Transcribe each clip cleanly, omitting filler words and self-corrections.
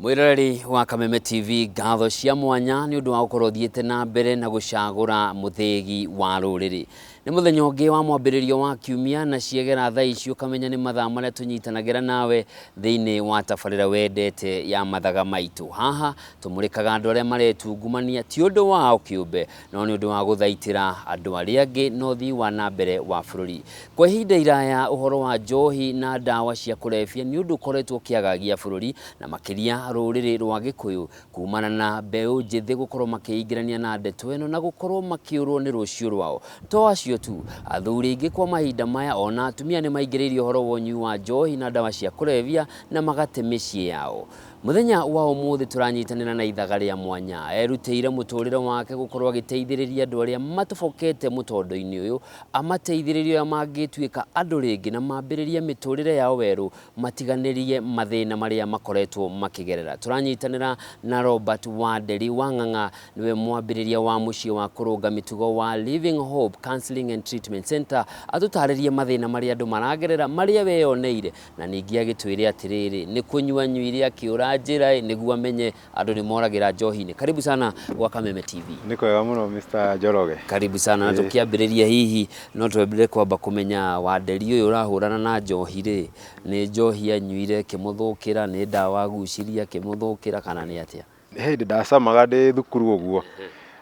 Mwĩroreri wa Kameme TV, ngatho cia mwanya nĩ ũndũ wa gũkorwo ũthiĩte na mbere na gũcagũra mũthĩgi wa rũrĩrĩ. Nĩ mũthenya ũngĩ wa mwambĩrĩrio wa kiumia na ciegera thaa ici ũkamenya nĩ mathaa marĩa tũnyitanagĩra nawe thĩinĩ wa tabarĩra wendete ya mathaga maitũ. Haha tũmũrĩkaga andũ arĩa maretungumania ti ũndũ wao kĩũmbe no nĩ ũndũ wa gũthaitĩra andũ arĩa angĩ na ũthii wa na mbere wa bũrũri. Kwa ihinda iraya ũhoro wa njohi na ndawa cia kũrebia nĩ ũndũ ũkoretwo ũkĩagagia bũrũri na makĩria rũrĩrĩ rwa Gĩkũyũ kumana na mbeũ njĩthĩ gũkorwo makĩingĩrania na ndeto ĩno na gũkorwo makĩũrwo nĩ rũciũ rwao. To acio tu, athuri aingĩ kwa mahinda maya ona atumia nĩ maingĩrĩirie ũhoro wa ũnyui wa njohi na ndawa cia kũrebia na magate mĩciĩ yao. Mũthenya wa ũmũthĩ tũranyitanĩra na ithaga rĩa mwanya erutĩire mũtũrĩre wake gũkorwo agĩteithĩrĩria andũ arĩa matobokete mũtondo-inĩ ũyũ, amateithĩrĩrie ũrĩa mangĩtuĩka andũ rĩngĩ na mambĩrĩrie mĩtũrĩre yao werũ matiganĩrie mathĩna marĩa makoretwo makĩgerera. Tũranyitanĩra na Robert Wanderi Wang'ang'a, nĩwe mwambĩrĩria wa mũciĩ wa kũrũnga mĩtugo wa Living Hope Counseling and Treatment Center, atũtarĩrie mathĩna marĩa andũ maragerera marĩa weyoneire na ningĩ agĩtwĩre atĩrĩrĩ, nĩ kũnyua anyuire akĩũra njĩra ĩ, nĩguo amenye andũ nĩ moragĩra njohi-inĩ. Karibu sana gwa Kameme TV. Nĩ kwega mũno Mr. Njoroge. Karibu sana na tũkĩambĩrĩria hihi no twambire kwamba kũmenya Wanderi ũyũ ũrahũrana na njohi rĩ, nĩ njohi anyuire ĩkĩmũthũkĩra, nĩ ndawa agucirie akĩmũthũkĩra kana nĩ atĩa? He hĩndĩ ndacamaga ndĩ thukuru ũguo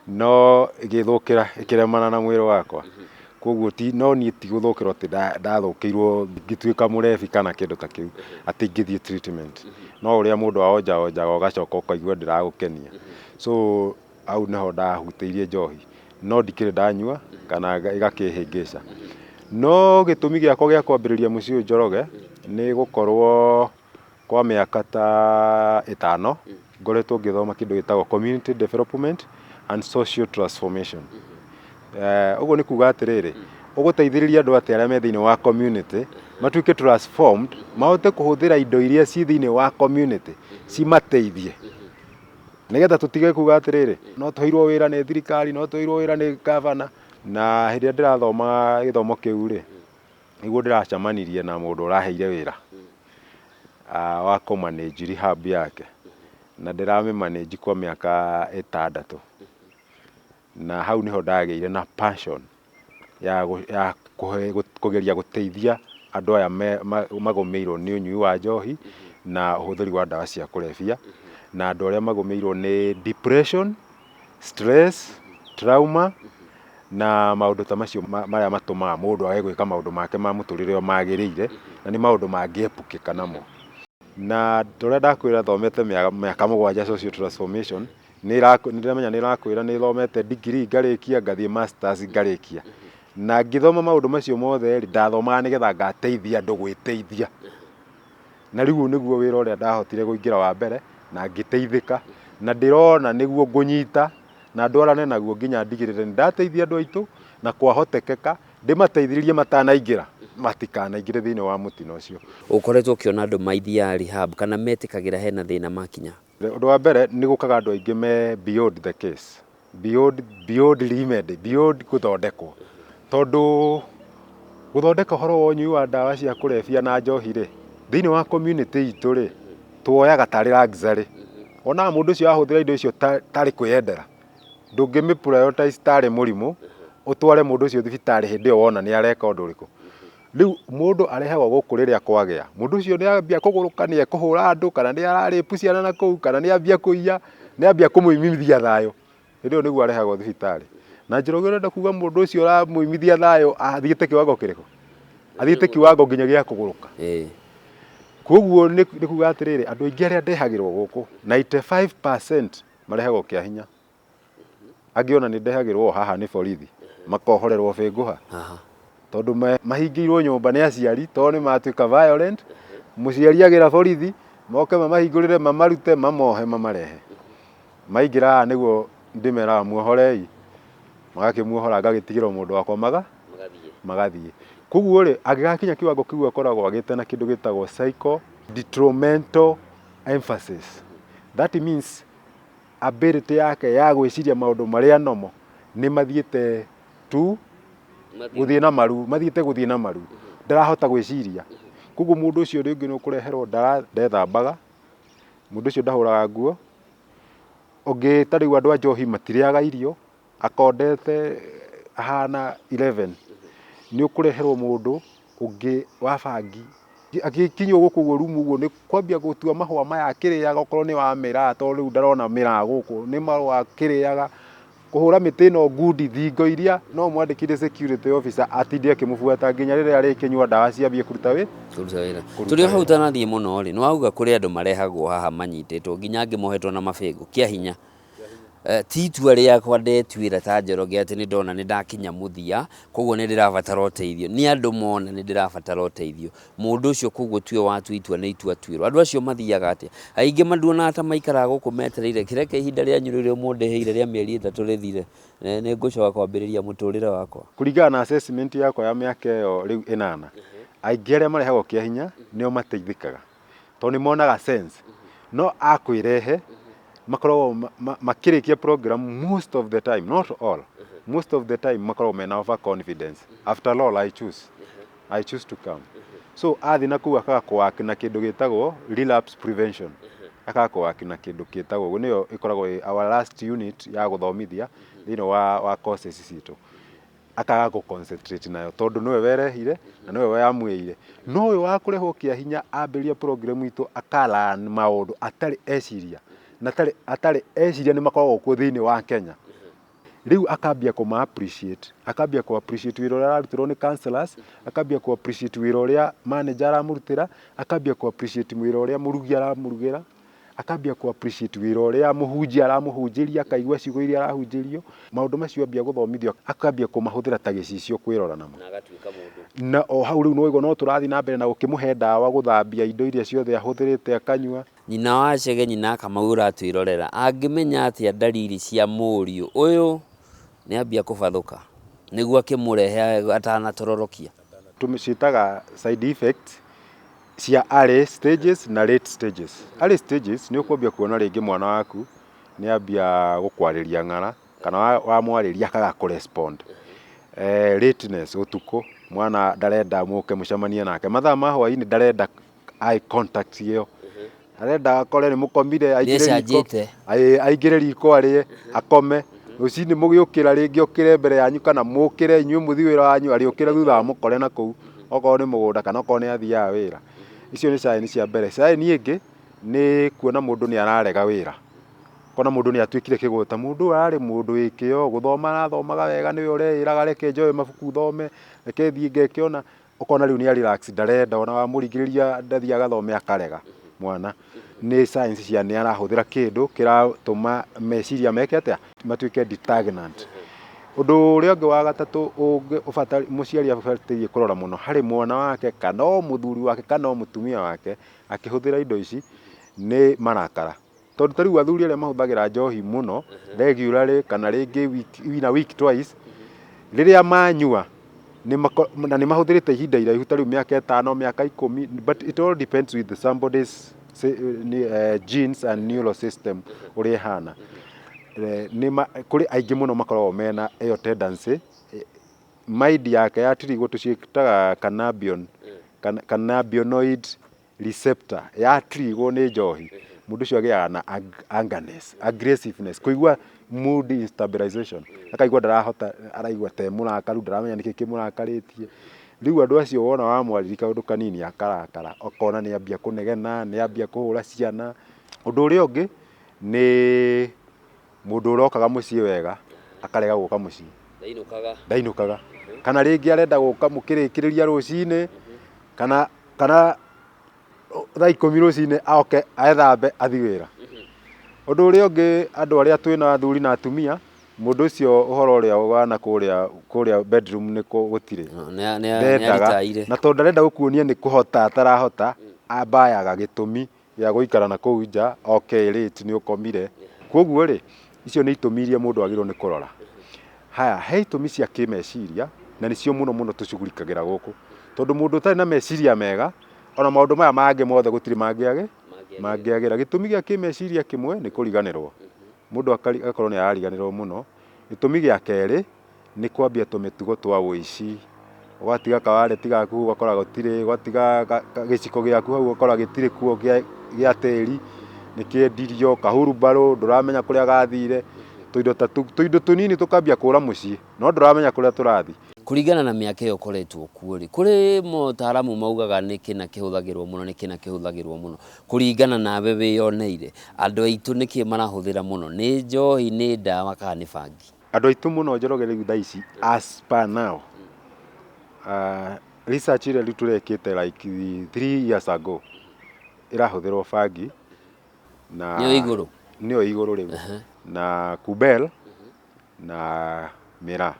no ĩgĩthũkĩra ĩkĩremana na mwĩrĩ wakwa koguo ti no niĩ ti gũthũkĩrwo atĩ ndathũkĩirwo ngĩtuĩka mũrebi kana kĩndũ ta kĩu atĩ ngĩthiĩ treatment no ũrĩa mũndũ aonja onjaga ũgacoka ũkaigua ndĩragũkenia so hau nĩho ndahutĩirie njohi no ndikĩrĩ ndanyua kana ĩgakĩhĩngĩca no gĩtũmi gĩakwa gĩa kwambĩrĩria mũciĩ ũyũ Njoroge nĩ gũkorwo kwa mĩaka ta ĩtano ngoretwo ngĩthoma kĩndũ gĩtagwo community development and social transformation. Ũguo nĩ kuga atĩrĩrĩ, ũgũteithĩrĩria andũ atĩa arĩa me thĩinĩ wa community matuĩke transformed, mahote kũhũthĩra indo iria ci thĩinĩ wa community cimateithie, nĩgetha tũtige kuga atĩrĩrĩ, no tũheirwo wĩra nĩ thirikari, no tũheirwo wĩra nĩ gavana. Na hĩndĩ ĩrĩa ndĩrathomaga gĩthomo kĩu rĩ, nĩguo ndĩracemanirie na mũndũ ũraheire wĩra wa kũ manage rehab yake na ndĩramĩ manage kwa mĩaka ĩtandatũ na hau nĩho ndagĩire na passion ya kũgeria gũteithia andũ aya magũmĩirwo nĩ ũnyui wa njohi na ũhũthĩri wa ndawa cia kũrebia na andũ arĩa magũmĩirwo nĩ depression, stress, trauma na maũndũ ta macio marĩa matũmaga mũndũ age gwĩka maũndũ make ma mũtũrĩre ũrĩa magĩrĩire na nĩ maũndũ mangĩepukĩka namo. Na ta ũrĩa ndakwĩra thomete mĩaka 7 social transformation, nĩ ndĩramenya nĩ ĩrakwĩra nĩ thomete degree ngarĩkia, ngathiĩ masters ngarĩkia. Na ngĩthoma maũndũ macio mothe rĩ, ndathomaga nĩgetha ngateithia andũ gwĩteithia. Na rĩu ũyũ nĩguo wĩra ũrĩa ndahotire kũingĩra wa mbere na ngĩteithĩka na ndĩrona nĩguo ngũnyita na ndwarane naguo nginya ndigĩrĩre nĩ ndateithia andũ aitũ na kwahotekeka ndĩmateithĩrĩrie matanaingĩra matikanaingĩre thĩinĩ wa mũtino ũcio. Ũkoretwo ũkĩona andũ maithiaga rehab kana metĩkagĩra hena thĩna makinya? Ũndũ wa mbere nĩ gũkaga andũ aingĩ me beyond the case, beyond, beyond remedy, beyond gũthondekwo. Tondũ gũthondeka ũhoro wa ũnyui wa ndawa cia kũrebia na njohi rĩ, thĩinĩ wa community itũ rĩ, tuoyaga tarĩ luxury. Wonaga mũndũ ũcio ahũthĩra indo icio tarĩ kwĩyendera. Ndũngĩmĩ prioritize tarĩ mũrimũ, ũtware mũndũ ũcio thibitarĩ hĩndĩ ĩyo wona nĩ areka ũndũ ũrĩkũ. Rĩu mũndũ arehagwo gũkũ rĩrĩa kwagĩa. Mũndũ ũcio nĩ ambia kũgũrũka, nĩ ekũhũra andũ, kana nĩ ara rape ciana na kũu, kana nĩ ambia kũiya, nĩ ambia kũmũimithia thayũ. Hĩndĩ ĩyo nĩguo arehagwo thibitarĩ. Na Njoroge ũrenda kuga mũndũ ũcio ũramũimithia thayũ athiĩte kiwango kĩrĩkũ? Athiĩte kiwango nginya gĩa kũgũrũka. Koguo nĩ kuga atĩrĩrĩ, andũ aingĩ arĩa ndehagĩrwo gũkũ, 95% marehagwo kĩa hinya. Angĩ ona nĩ ndehagĩrwo o haha nĩ borithi, makohorerwo bĩngũha. Tondũ mahingĩirwo nyũmba nĩ aciari, tondũ nĩ matuĩka violent, mũciari agĩra borithi, moke mamahingũrĩre, mamarute, mamohe, mamarehe. Maingĩra haha nĩguo ndĩmeraga muohorei, magakĩmuohora ngagĩtigĩra mũndũ wakwa magathiĩ. Koguo rĩ, angĩgakinya kiwango kĩu akoragwo agĩte na kĩndũ gĩtagwo psycho detrimental emphasis. That means ability yake ya gwĩciria maũndũ marĩa normal nĩ mathiĩte tu gũthiĩ na maru, mathiĩte gũthiĩ na maru, ndarahota gwĩciria. Koguo mũndũ ũcio rĩngĩ nĩ ũkũreherwo ndethambaga, Mũndũ ũcio ndahũraga nguo. Ũngĩ ta rĩu andũ a njohi matirĩaga irio, akondete ahana 11. Nĩ ũkũreherwo mũndũ ũngĩ wa bangi agĩkinya gũkũ ũguo rumu ũguo nĩ kwambia gũtua mahũa maya akĩrĩaga, okorwo nĩ wa mĩraa, tondũ rĩu ndarona mĩraa gũkũ, nĩ marũa akĩrĩaga, kũhũra mĩtĩ ĩno ngundi thingo iria no mwandĩkire security officer atinde akĩmũbuata nginya rĩrĩa arĩkĩnyua ndawa ciambie kũruta wĩ Kũruta wĩra. Kũruta Tũrĩ o hau wĩra. ũtanathiĩ mũno rĩ, nĩ wauga kũrĩ andũ marehagwo haha manyitĩtwo nginya angĩ mohetwo na mabĩngũ kĩa hinya. Ti itua rĩakwa ndetuĩra ta Njoroge atĩ nĩ ndona nĩ ndakinya mũthia koguo nĩ ndĩrabatara ũteithio. Nĩ andũ mona nĩ ndĩrabatara ũteithio. Mũndũ ũcio koguo tiwe watua itua, nĩ itua atuĩrwo. Andũ acio mathiaga atĩa? Aingĩ nduonaga ta maikaraga gũkũ metereire kĩreke ihinda rĩanyu rĩrĩa mũndĩhĩire rĩa mĩeri 3 rĩthire, nĩ ngũcoka kwambĩrĩria mũtũrĩre wakwa. Kũringana na assessment yakwa ya mĩaka ĩyo rĩu 8, aingĩ arĩa marehagwo kĩa hinya nĩo mateithĩkaga tondũ nĩ monaga sense. No akwĩrehe makoragwo makĩrĩkia program most of the time, not all, most of the time makoragwo mena over confidence. After all I choose, I choose to come. So athiĩ na kũu akaga kũ-work na kĩndũ gĩtagwo relapse prevention, akaga kũ-work na kĩndũ gĩtagwo ũguo, nĩyo ĩkoragwo ĩ our last unit ya gũthomithia thĩinĩ wa courses citũ. Akaga gũ concentrate nayo tondũ nĩwe werehire na nĩwe wamwĩire. No ũyũ wa kũrehwo kĩa hinya ambĩrĩria program itũ aka learn maũndũ atarĩ eciria na atarĩ eciria nĩ makoragwo kuo thĩinĩ wa Kenya. Rĩu akambia kũma appreciate, akambia kũ appreciate wĩra ũrĩa ararutĩrwo nĩ counselors, akambia kũ appreciate wĩra ũrĩa manager aramũrutĩra, akambia kũ appreciate wĩra ũrĩa mũrugi aramũrugĩra, akambia kũ appreciate wĩra ũrĩa mũhunjia aramũhunjĩria, akaigua ciugo iria arahunjĩrio. Maũndũ macio ambia gũthomithio, akambia kũmahũthĩra ta gĩcicio kwĩrora namo. Na agatuĩka mũndũ. Na o hau rĩu nĩwaigua no tũrathiĩ na mbere na gũkĩmũhe ndawa gũthambia indo iria ciothe ahũthĩrĩte akanyua. Nyina wa Chege, nyina Kamau ũratwĩrorera, angĩmenya atĩa ndariri cia mũriũ ũyũ nĩ ambia kũbathũka nĩguo akĩmũrehe atanatororokia? Tũmĩciĩtaga side effects cia early stages na late stages. Early stages nĩ ũkwambia kuona rĩngĩ mwana waku nĩ ambia gũkwarĩria ng'ara kana wamwarĩria akaga kũ-respond. Lateness ũtukũ mwana ndarenda mũke mũcemanie nake mathaa ma hwaĩ-inĩ, ndarenda eye contact ĩyo, arenda akore nĩ mũkomire, aingĩre riko, Nĩecanjĩte. Aingĩre riko arĩe akome, rũcinĩ mũgĩũkĩra rĩngĩ okĩre mbere yanyu kana mũkĩre inyuĩ mũthiĩ wĩra wanyu, arĩũkĩre thutha wa mũkore na kũu, okorwo nĩ mũgũnda kana okorwo nĩ athiaga wĩra. Icio nĩ sign cia mbere. Sign ĩngĩ nĩ kuona mũndũ nĩ ararega wĩra, kona mũndũ nĩ atuĩkire kĩgũta, mũndũ ũyũ ararĩ mũndũ wĩ kĩo, gũthoma arathomaga wega, nĩwe ũreĩraga reke njoe mabuku thome, reke thiĩ ngeke ũna, ũkona rĩu nĩ relax, ndarenda ona wamũringĩrĩria ndathiĩ agathome akarega mwana. Nĩ signs cia nĩ arahũthĩra kĩndũ kĩratũma meciria meke atĩa, matuĩke stagnant. Ũndũ ũrĩa ũngĩ wa gatatũ mũciari abataire kũrora mũno harĩ mwana wake kana o mũthuri wake kana o mũtumia wake akĩhũthĩra indo ici nĩ marakara. Tondũ ta rĩu athuri arĩa mahũthagĩra njohi mũno regularly kana rĩngĩ week, in a week twice, rĩrĩa manyua na nĩ mahũthĩrĩte ihinda iraihu ta rĩu mĩaka 5, mĩaka 10, but it all depends with somebody's genes and neural system ũrĩa ĩhana. Kũrĩ aingĩ mũno makoragwo mena ĩyo tendency, mind yake yatirigwo, tũciĩtaga cannabinoid receptor yatirigwo nĩ njohi, mũndũ ũcio agĩaga na angerness, aggressiveness, kũigua mood instabilization, akaigua ndarahota, araigua te mũrakaru, ndaramenya nĩkĩ kĩmũrakarĩtie. Rĩu andũ acio wona wamwarĩria kaũndũ kanini akarakara, ũkona nĩ ambia kũnegena, nĩ ambia kũhũra ciana. Ũndũ ũrĩa ũngĩ nĩ mũndũ ũrokaga mũciĩ wega akarega gũka mũciĩ, Ndainũkaga. Ndainũkaga, kana rĩngĩ arenda gũka mũkĩrĩkĩrĩria rũcinĩ kana thaa 10 rũcinĩ oke ethambe athiĩ wĩra. Ũndũ ũrĩa ũngĩ, andũ arĩa twĩna athuri na atumia, mũndũ ũcio ũhoro ũrĩa wana kũrĩa bedroom nĩ gũtirĩ ndendaga Nĩaritaire. Na tondũ ndarenda gũkuonia nĩ kũhota atarahota, ambayaga gĩtũmi gĩa gũikara na kũu nja, okay late nĩ ũkomire. Koguo rĩ, icio nĩ itũmi iria mũndũ agĩrĩirwo nĩ kũrora. Haya, he itũmi cia kĩmeciria na nĩcio mũno mũno tũcugurikagĩra gũkũ, tondũ mũndũ ũtarĩ na meciria mega ona maũndũ maya mangĩ mothe gũtirĩ mangĩagĩra. Gĩtũmi gĩa kĩmeciria kĩmwe nĩ kũriganĩrwo, mũndũ agakorwo nĩ arariganĩrwo mũno. Gĩtũmi gĩa kerĩ nĩ kwambia tũmĩtugo twa ũici, ũgatiga kawareti gaku ũgakora gũtirĩ, ũgatiga gĩciko gĩaku hau ũgakora gĩtirĩ kuo gĩa tĩri. Nĩ kĩendirio, kahurumbarũ ndũramenya kũrĩa gathire, tũindo ta tũindo tũnini tũkambia kũra mũciĩ, no ndũramenya kũrĩa tũrathiĩ. Kũringana na mĩaka ĩyo ũkoretwo kuo rĩ, kũrĩ motaramu maugaga nĩ kĩna kĩhũthagĩrwo mũno, nĩ kĩna kĩhũthagĩrwo mũno. Kũringana nawe wĩyoneire, andũ aitũ nĩkĩ marahũthĩra mũno? Nĩ njohi, nĩ ndawa kana nĩ bangi? Andũ aitũ mũno Njoroge rĩu thaa ici as per now, research ĩrĩa rĩu tũrekĩte like 3 years ago, ĩrahũthĩrwo bangi na Nĩyo igũrũ? Nĩyo igũrũ rĩu, na kubel na mĩraa.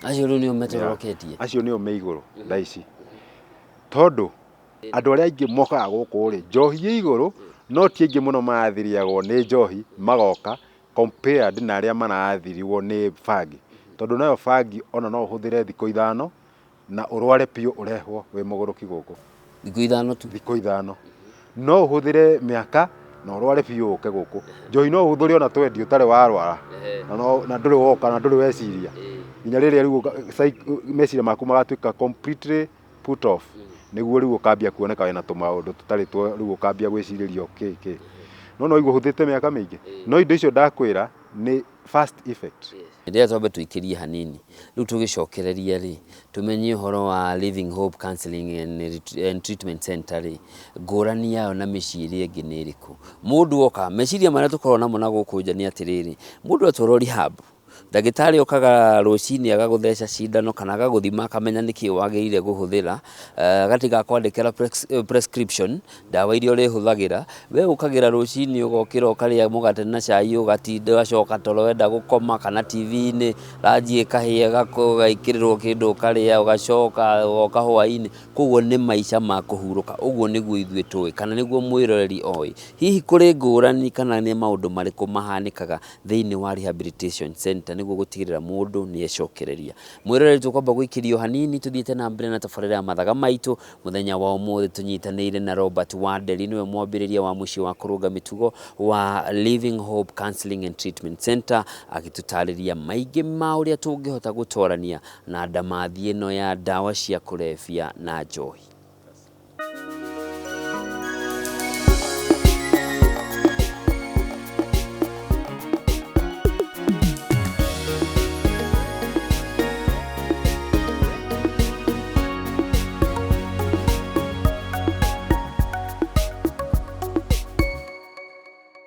Acio rĩu nĩo metoroketie? Acio nĩo me igũrũ thaa ici, tondũ andũ arĩa aingĩ mokaga gũkũ rĩ, njohi ĩ igũrũ, no ti aingĩ mũno marathiriagwo nĩ njohi magoka compared na arĩa marathiriwo nĩ bangi, tondũ nayo bangi ona no ũhũthĩre thikũ 5 na ũrware biũ ũrehwo wĩ mũgũrũki gũkũ. Thikũ 5 tu? Thikũ 5. No ũhũthĩre mĩaka na ũrware biũ ũke gũkũ. Njohi no ũhũthĩre ona 20 ũtarĩ warwara, na no na ndũrĩ woka na ndũrĩ weciria nginya rĩrĩa rĩu meciria maku magatuĩka completely put off, nĩguo rĩu ũkambia kuoneka wĩna tũmaũndũ tũtarĩ twa, rĩu ũkambia gwĩcirĩria kĩ kĩ, no no ũigua ũhũthĩte mĩaka mĩingĩ. No indo icio ndakwĩra nĩ fast effect. Rĩrĩa twambe tũikĩrie hanini, rĩu tũgĩcokereria rĩ, tũmenye ũhoro wa Living Hope Counseling and Treatment Center rĩ, ngũrani yayo na mĩciĩ ĩrĩa ĩngĩ nĩ ĩrĩkũ? Mũndũ oka, meciria marĩa tũkoragwo namo na gũkũ nja nĩ atĩrĩrĩ, mũndũ atwarwo rehab, ndagĩtarĩ okaga rũcinĩ agagũtheca cindano kana agagũthima akamenya nĩkĩ wagĩrĩire kũhũthĩra, agatiga akwandĩkĩra prescription, ndawa iria ũrĩhũthagĩra. We ũkagĩra rũcinĩ, ũgokĩra, ũkarĩa mũgate na cai, ũgatinda, ũgacoka toro wenda gũkoma kana TV-inĩ, ranji ĩkahĩa ũgaikĩrĩrwo kĩndũ ũkarĩa, ũgacoka ũgoka hwaĩ-inĩ. Koguo nĩ maica ma kũhurũka, ũguo nĩguo ithuĩ tũĩ kana nĩguo mwĩroreri oĩ. Hihi kũrĩ ngũrani kana nĩ maũndũ marĩkũ mahanĩkaga thĩinĩ wa rehabilitation center nĩguo gũtigĩrĩra mũndũ nĩ ecokereria? Mwĩroreri, tũkwamba gũikĩrio hanini tũthiĩte na mbere na tabarĩra ya Mathaga Maitũ. Mũthenya wa ũmũthĩ tũnyitanĩire na Robert Wanderi, nĩwe mwambĩrĩria wa mũciĩ wa kũrũnga mĩtugo wa Living Hope Counseling and Treatment Center, agĩtũtarĩria maingĩ ma ũrĩa tũngĩhota gũtorania na ndamathi ĩno ya ndawa cia kũrebia na njohi.